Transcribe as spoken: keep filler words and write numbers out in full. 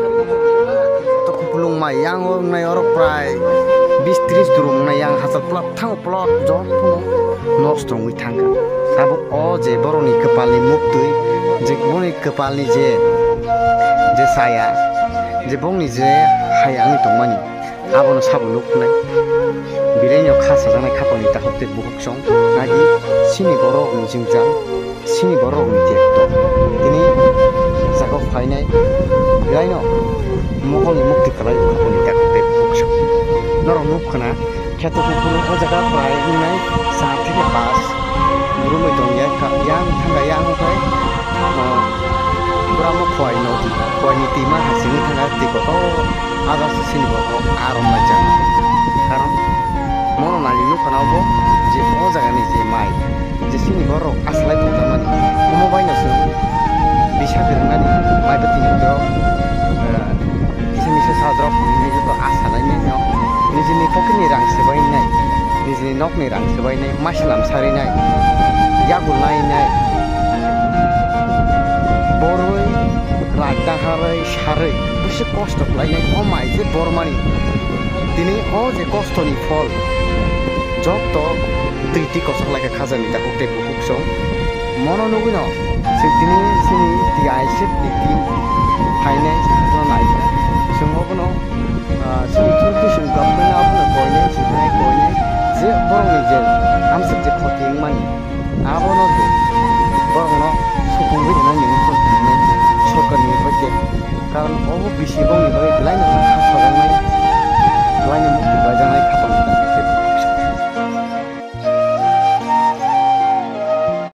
To kupulung mai yang o wngnai oro prai bis tris durum wngnai yang hachal plot thango plot jok nosto wngwi thangkha. Tabuk o je borokni kwpalni muktwi, je boni kwpalni je, je saya, je bongni je hai wngwi tongmani, abono sabo nuknai. Biraino kha sajaknai khapangni takhuk tei bukhuk song nagi sini borokni jwngjal. Sini borokni tepto tini jaga phainai belaino mokolni mukti kwlai khapangni takhuk tei bukhuk song. Norok nukkhana kheto kuphuru o jaga prai wngnai char theke pas. Rumwi tongya kha, yang thangkha, yang wngkha, ah, pura mo khowai nodi, khowaini twima hasingwi thangkha, twi kotor, ah, jagao sini borok arom laijak. Karon mono nai nukha na obo je o jagani je mai, je sini borok asalai tongjakmani, omo baino chwng bisa kwrwngnani mai bwtwi ni borok, ah, kisa misa sajrok hinwi joto asa lainai no, nijini pocket ni rang swbainai, nijini nokni rang swbainai, maisalam sarinai, yagul lainai, borwi, rak daharwi, sarwi, bisi kosto khlainai, o mai je bormani. Tini o je kostoni phol, joto twi twi kochok lai kha khajani takhuk tei bukhuk song. Mono nugwino chwng tini chini T I C F ni team phainai, chwngno naikha. Chwng obono, ah, chini Constitution government abono koinai, chwngno koinai je borokni je amsuk je khoti wngmani, abono je borokno supungwi rwnani wngkha hinwi sorkarni hoite. Karon obo bisi bongni bagwi belaino